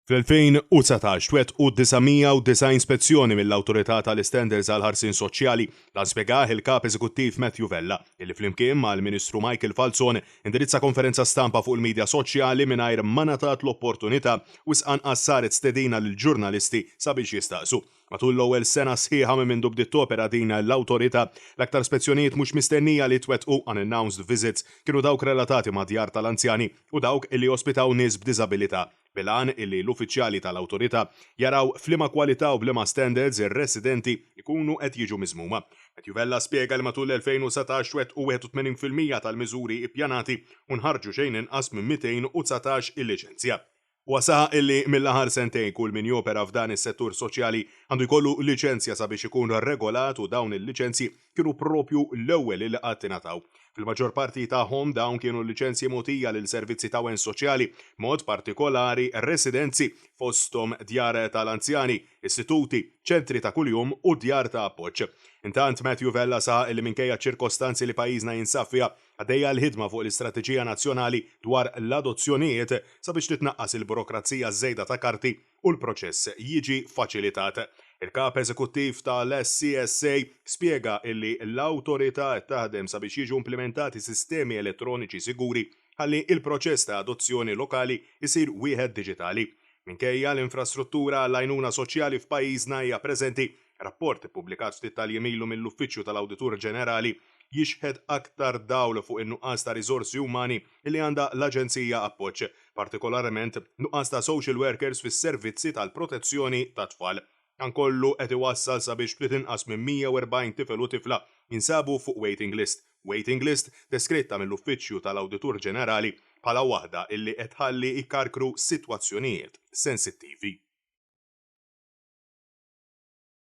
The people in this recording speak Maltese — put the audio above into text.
Fl-2019 twettqu 990 spezzjoni mill-Awtorità tal-Istandards għall-Ħarsien Soċjali. Dan spjegah il-Kap Eżekuttiv Matthew Vella, illi flimkien mal-Ministru Michael Falzon indirizza konferenza stampa fuq il-midja soċjali mingħajr ma ngħatat l-opportunità wisq anqas saret stedina lill-ġurnalisti sabiex jistaqsu. Matul l-ewwel sena sħiħa minn mindu bdiet topera din l-awtorità, l-aktar spezzjonijiet mhux mistennija li twettqu, unannounced visits, kienu dawk relatati ma' djar tal-anzjani u dawk illi jospitaw nies b'diżabilità, bil-għan illi l-uffiċjali tal-awtorità jaraw f'liema kwalità u b'liema standards ir-residenti jkunu qed jiġu miżmuma. Matthew Vella spjega li matul l-2019 twettqu 81% tal-miżuri ippjanati u nħarġu xejn inqas minn 219 il-liċenzja. Huwa saħaq illi mill-aħħar sentejn kull min jopera f'dan is-settur soċjali għandu jkollu liċenzja sabiex ikun regolat u dawn il-liċenzji kienu propju l-ewwel illi qatt ingħataw. Fil-maġġor parti tagħhom dawn kienu liċenzji mogħtija lil servizzi ta' wens soċjali, b'mod partikolari residenzi, fosthom djar tal-anzjani, istituti, ċentri ta' kuljum u djar ta' appoġġ. Intant Matthew Vella saħaq illi minkejja ċ-ċirkostanzi li pajjiżna jinsab fiha, Għaddejja l-ħidma fuq l-istrateġija nazzjonali dwar l-adozzjonijiet sabiex titnaqqas il-burokrazija żejda ta' karti u l-proċess jiġi faċilitat. Il-Kap Eżekuttiv tal-SCSA spjega illi l-awtorità qed taħdem sabiex jiġu implimentati sistemi elettroniċi siguri ħalli il-proċess ta' adozzjoni lokali jsir wieħed diġitali. Minkejja l-infrastruttura għall-għajnuna soċjali f'pajjiżna hija preżenti, rapport ippubblikat ftit tal-jiem ilu mill-Uffiċċju tal-Awditur Ġenerali jixħet aktar dawl fuq in-nuqqas ta' riżorsi umani li għandha l-Aġenzija Appoġġ, partikolarment nuqqas ta' social workers fis-servizzi tal-protezzjoni tat-tfal. Dan kollu qed iwassal sabiex ftit inqas minn 140 tifel u tifla jinsabu fuq waiting list, waiting list deskritta mill-Uffiċċju tal-Awditur Ġenerali bħala waħda illi qed tħalli jkarkru sitwazzjonijiet sensittivi.